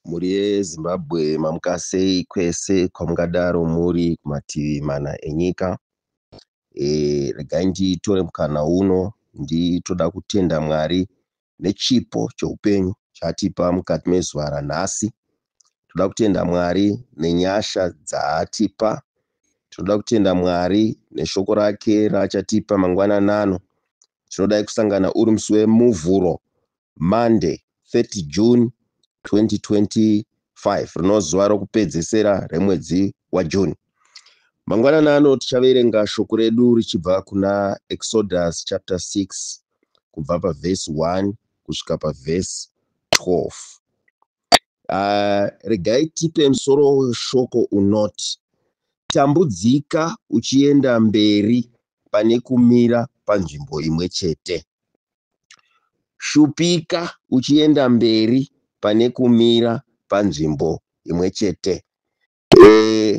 Mhuri yeZimbabwe mamuka sei kwese kwamungadaro muri kumativi mana enyika. Regai nditore mukana uno nditoda kutenda Mwari nechipo cheupenyu chaatipa mukati mezuva ranhasi. Toda kutenda Mwari nenyasha dzaatipa. Tinoda kutenda Mwari neshoko rake raachatipa mangwanani ano. Tinodai kusangana uri musi weMuvhuro Monday 30 June 2025 rino zuva rokupedzesera remwedzi waJune. Mangwanani ano tichaverenga shoko redu richibva kuna Exodus chapter 6 kubva pavhesi 1 kusvika pavhesi 12. Regai tipe musoro weshoko unoti tambudzika uchienda mberi pane kumira panzvimbo imwe chete. Shupika uchienda mberi pane kumira panzvimbo imwe chete.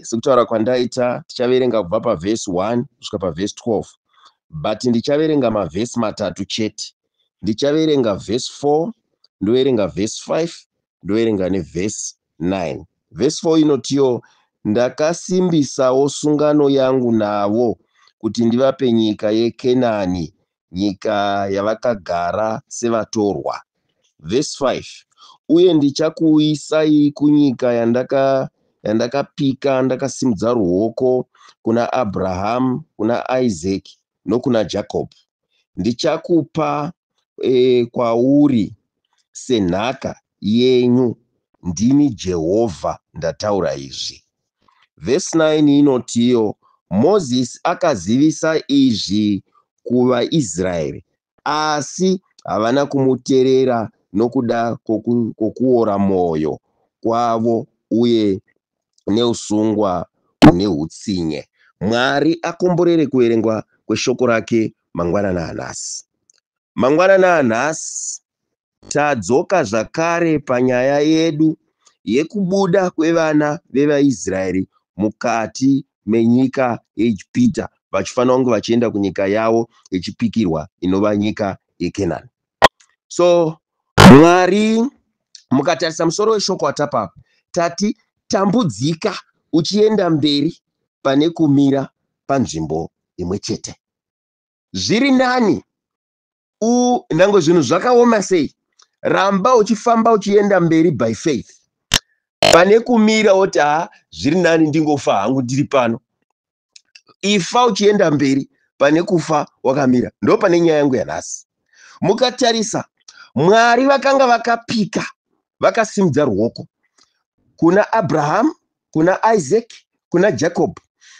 Sekutaura kwandaita tichaverenga kubva pavhesi 1 kusvika pavhesi 12 but ndichaverenga mavhesi matatu chete. Ndichaverenga vhesi 4, ndoverenga vhesi 5, ndoverenga nevhesi 9. Vhesi 4 inotiyo ndakasimbisawo sungano yangu navo kuti ndivape nyika yeKenani, nyika yavakagara sevatorwa. Vhesi 5 uye ndichakuisai kunyika yandakapika ndakasimudza ruoko kuna Abrahamu, kuna Isaki nokuna Jakobho. Ndichakupa kwauri senhaka yenyu. Ndini Jehovha ndataura izvi. Vhesi 9 inotiyo Mozisi akazivisa izvi kuvaIsraeri asi havana kumuteerera nokuda kwokuora mwoyo kwavo uye neusungwa hune utsinye. Mwari akomborere kuverengwa kweshoko rake mangwanani anhasi. Mangwanani anhasi tadzoka zvakare panyaya yedu yekubuda kwevana vevaIsraeri mukati menyika yeIjipita vachifanira kunge vachienda kunyika yavo yechipikirwa inova nyika yeKenani. So Mwari, mukatarisa musoro weshoko watapa tati tambudzika uchienda mberi pane kumira panzvimbo imwe chete. Zviri nani nangwe zvinhu zvakaoma sei, ramba uchifamba uchienda mberi by faith pane kumira woti ha zviri nani ndingofa hangu ndiri pano. Ifa uchienda mberi pane kufa wakamira. Ndo pane nyaya yangu yanhasi. Mukatarisa Mwari vakanga vakapika vakasimudza ruoko kuna Abrahamu, kuna Isaac, kuna Jacob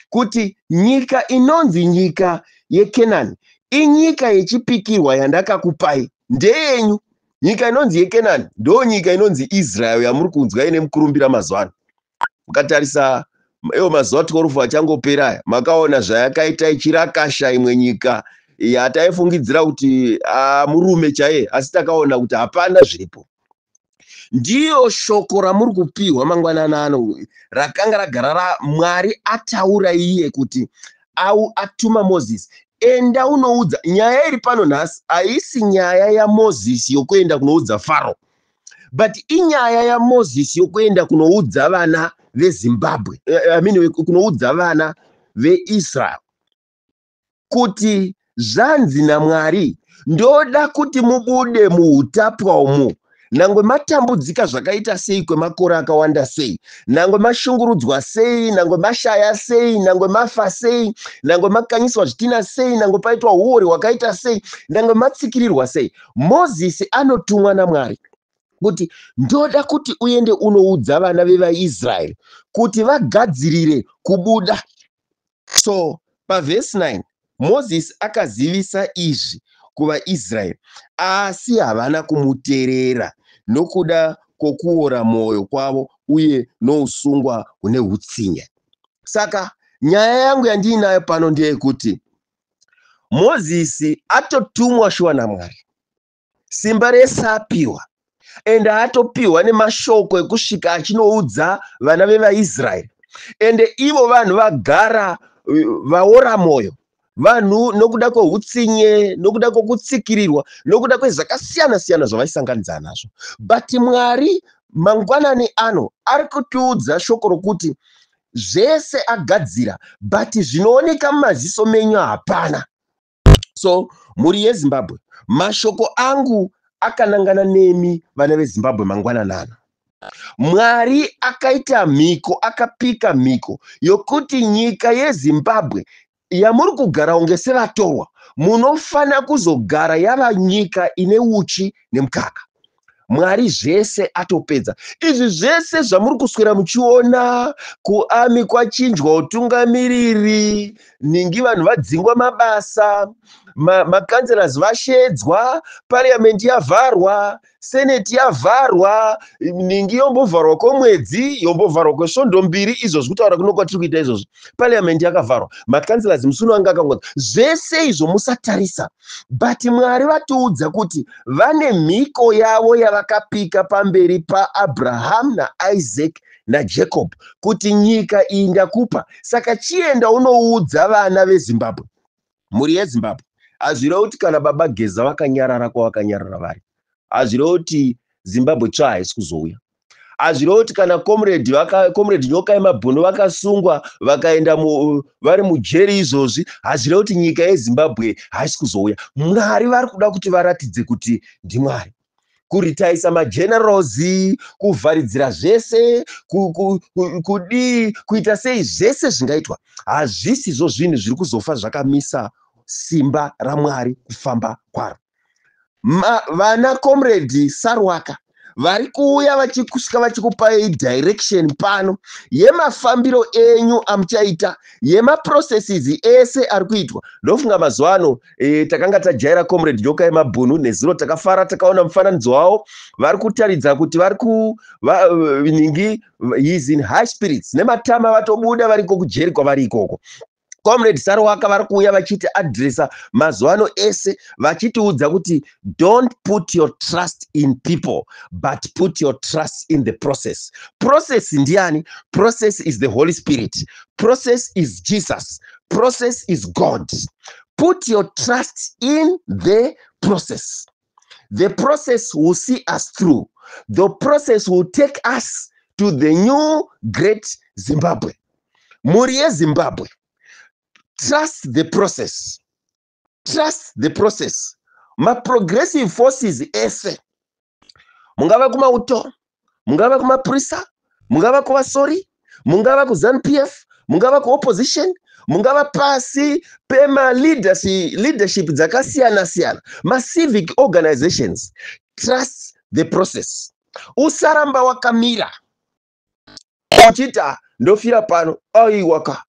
kuti nyika inonzi nyika yeKenani inyika yechipikirwa yandakakupai ndeyenyu. Nyika inonzi yeKenani ndo nyika inonzi Israel yamuri kunzwa ine mukurumbira mazuva ano. Mukatarisa iwo mazuva 12 achangopera aya, makaona zvayakaita ichirakasha imwe nyika yataifungidzira kuti murume chaiye, asi takaona kuti hapana zviripo. Ndiyo shoko ramuri kupiwa mangwanani ano rakanga ragara Mwari ataura iye kuti atuma Mozisi, enda unoudza. Nyaya iri pano nhasi haisi nyaya yaMozisi yokuenda kunoudza Faro, but inyaya yaMozisi yokuenda kunoudza vana veZimbabwe, I mean, kunoudza vana veIsrael kuti zvanzi naMwari, ndoda kuti mubude muutapwa umu. Nangwe matambudzika zvakaita sei kwemakore akawanda sei, nangwe mashungurudzwa sei, nangwe mashaya sei, nangwe mafa sei, nangwe makanyiswa zvitina sei, nangwe paitwa huori hwakaita sei, nangwe matsikirirwa sei. Mozisi anotumwa naMwari kuti ndoda kuti uende unoudza vana vevaIsraeri kuti vagadzirire kubuda. So pavhesi 9 Mozisi akazivisa izvi kuvaIsraeri asi havana kumuteerera nokuda kwokuora mwoyo kwavo uye nousungwa hune utsinye. Saka nyaya yangu yandiinayo pano ndeyekuti Mozisi atotumwa shuwa naMwari, simba rese apiwa, ende atopiwa nemashoko ekusvika achinoudza vana vevaIsraeri. Ende ivo vanhu vagara vaora mwoyo, vanhu nokuda kweutsinye, nokuda kwokutsikirirwa, nokuda kwezvakasiyana siyana zvavaisanganidzana nazvo. But Mwari Mangwanani ano ari kutiudza shoko rokuti zvese agadzira, but zvinooneka mumaziso menyu hapana. So mhuri yeZimbabwe, mashoko angu akanangana nemi vana veZimbabwe mangwanani ano. Mwari akaita mhiko, akapika mhiko yokuti nyika yeZimbabwe yamuri kugara unge sevatorwa, munofanira kuzogara yava nyika ine uchi nemukaka. Mwari zvese atopedza. Izvi zvese zvamuri kuswera muchiona, kuami kwachinjwa utungamiriri, ningi vanhu vadzingwa mabasa, makanzerazi vashedzwa, parliament yavharwa, seneti yavharwa, ningi yombovharwa kwemwedzi, yombovharwa kwesvondo mbiri. Izvozvi kutaura kuno kwatiri kuita izvozvi, parliament yakavharwa, makanzerazi musi uno anga akangonza. Zvese izvo musatarisa, but Mwari vatiudza kuti vane mhiko yavo yavakapika pamberi paAbraham naIsaac naJacob kuti nyika iyi ndakupa, saka chienda unoudza vana veZimbabwe. Mhuri yeZimbabwe, hazvirevi kuti kana baba Geza vakanyarara kwavakanyarara vari, hazvirevi kuti Zimbabwe tsva haisi kuzouya. Hazvirevi kuti kana comrade Nyoka yemabhunu vakasungwa vakaenda vari mujeri izvozvi, hazvirevi kuti nyika yeZimbabwe haisi kuzouya. Mwari vari kuda kuti varatidze kuti ndiMwari. Kuritaisa magenerals, kuvharidzira zvese, kudii, kuita sei, zvese zvingaitwa, hazvisizvo zvinhu zviri kuzofa zvakamisa simba raMwari kufamba kwaro. Vana comrade Sarwaka vari kuuya vachikusvika vachikupai direction pano yemafambiro enyu amuchaita, yemaprocesses ese ari kuitwa. Ndofunga mazuva ano takanga tajaira comrade Nyoka yemabhunu. Nezuro takafara takaona mufananidzo wavo, vari kutaridza kuti vari ku ningi, he is in high spirits, nematama vatobuda variko kujeri kwavari ikoko. Comrade Sarwaka vari kuuya vachiti adresa mazuva ano ese, vachitiudza kuti don't put your trust in people, but put your trust in the process. Process ndiani? Process is the Holy Spirit, process is Jesus, process is God. Put your trust in the process. The process will see us through. The process will take us to the new great Zimbabwe. Mhuri yeZimbabwe, trust the process, trust the process. Maprogressive forces ese, mungava kumauto, mungava kumapurisa, mungava kuvasori, mungava kuZANU PF, mungava kuopposition, mungava pasi pemaleadership dzakasiyana-siyana, macivic organizations, trust the process. Usaramba wakamira uchiti ndofira pano. Aiwaka,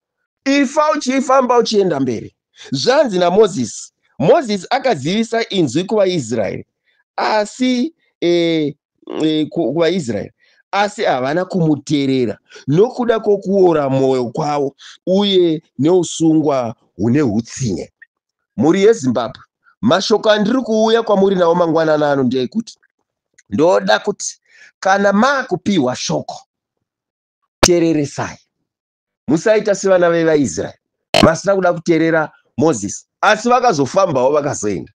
ifa uchifamba uchienda mberi. Zvanzi naMozisi, Mozisi akazivisa inzwi kuvaIsraeri, asi kuvaIsraeri, asi havana kumuteerera nokuda kwokuora mwoyo kwavo uye neusungwa hune utsinye. Mhuri yeZimbabwe, mashoko andiri kuuya kwamuri nawo mangwanani ano ndeyekuti ndoda kuti kana maakupiwa shoko, teereresai. Musaita sevana vevaIsraeri vasina kuda kuteerera Mozisi, asi vakazofambawo vakazoenda.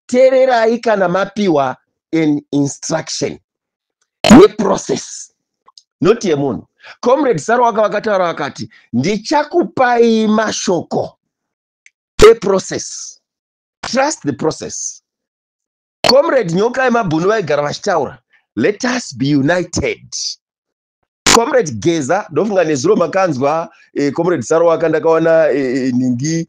Teererai kana mapiwa an instruction yeprocess, not yemunhu. Comrade Sarwaka vakataura vakati, ndichakupai mashoko eprocess, trust the process. Comrade Nyoka yemabhunu vaigara vachitaura, let us be united. Comrade Geza, ndofunga nezuro makanzwa comrade Sarwaka, ndakaona ningi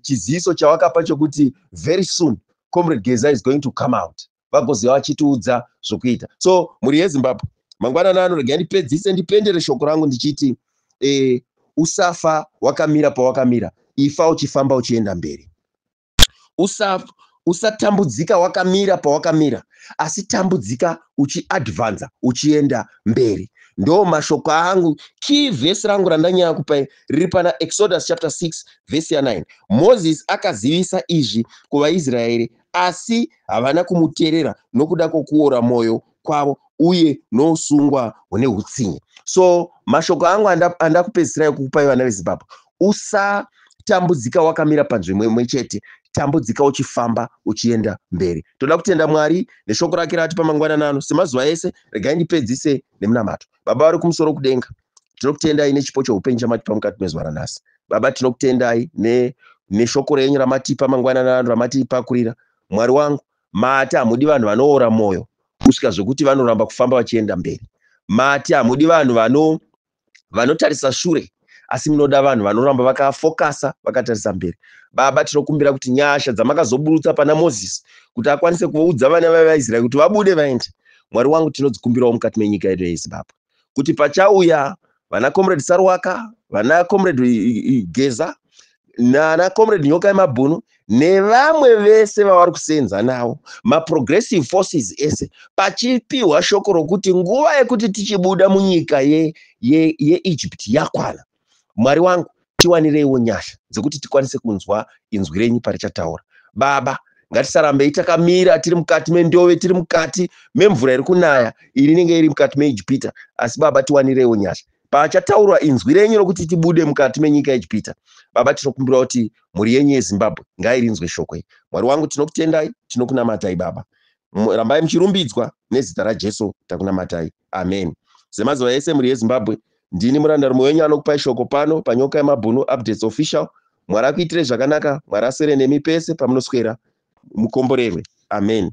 chiziviso chavakapa chokuti very soon comrade Geza is going to come out, vagoziva vachitiudza zvokuita. So mhuri yeZimbabwe, mangwanani ano regai ndipedzise, ndipendere shoko rangu ndichiti usafa wakamira pawakamira, ifa uchifamba uchienda mberi. Usatambudzika wakamira pawakamira, asi tambudzika uchiadvanza uchienda mberi. Ndo mashoko angu. Key vhesi rangu randanyanya kupai riri pana Exodus chapter 6 vhesi ya9. Mozisi akazivisa izvi kuvaIsraeri, asi havana kumuteerera nokuda kwokuora mwoyo kwavo uye nousungwa hune utsinye. So mashoko angu andakupedzisirai kukupai vana veZimbabwe, usatambudzika wakamira panzvimbo imwe chete. Tambudzika uchifamba uchienda mberi. Toda kutenda Mwari neshoko rake raatipa mangwanani ano. Semazuva ese, regai ndipedzise nemunamato. Baba vari kumusoro kudenga, tinokutendai nechipo cheupenyu chamatipa mukati mezuva ranhasi. Baba, tinokutendai neshoko renyu ramatipa mangwanani ano, ramatipakurira. Mwari wangu, mati hamudi vanhu vanoora mwoyo kusvika zvekuti vanoramba kufamba vachienda mberi. Mati hamudi vanhu vanotarisa shure, asi munoda vanhu vanoramba vakafokasa vakatarisa mberi. Baba, tinokumbira kuti nyasha dzamakazoburutsa pana Mozisi kuti akwanise kuvaudza vana vaIsraeri kuti vabude vaende, Mwari wangu, tinodzikumbirawo mukati menyika yedu yeZimbabwe, kuti pachauya vana Comrade Saruwaka, vana Comrade Geza nana Comrade Nyoka yemabhunu nevamwe vese vavari kusenza navo, maprogressive forces ese, pachipiwa shoko rokuti nguva yekuti tichibuda munyika yeEgypt ye, ye yakwana, Mwari wangu, tiwanireiwo nyasha dzekuti tikwanise kunzwa inzwi renyu parichataura. Baba, ngatisarambei takamira tiri mukati mendove, tiri mukati memvura iri kunaya iri inenge iri mukati meIjipita, asi Baba, tiwanireiwo nyasha pachataurwa inzwi renyu rokuti tibude mukati menyika yeIjipita. Baba, tinokumbira kuti mhuri yenyu yeZimbabwe ngairinzwe shoko iri. Mwari wangu, tinokutendai, tinokunamatai. Baba, rambai muchirumbidzwa. Nezita raJesu takunamatai, amen. Semazuva ese, mhuri yeZimbabwe, ndini murandarume wenyu anokupai shoko pano paNyoka yemabhunu Updates Official. Mwari akuitirei zvakanaka. Mwari aswere nemi pese pamunoswera. Mukomborerwe, amen.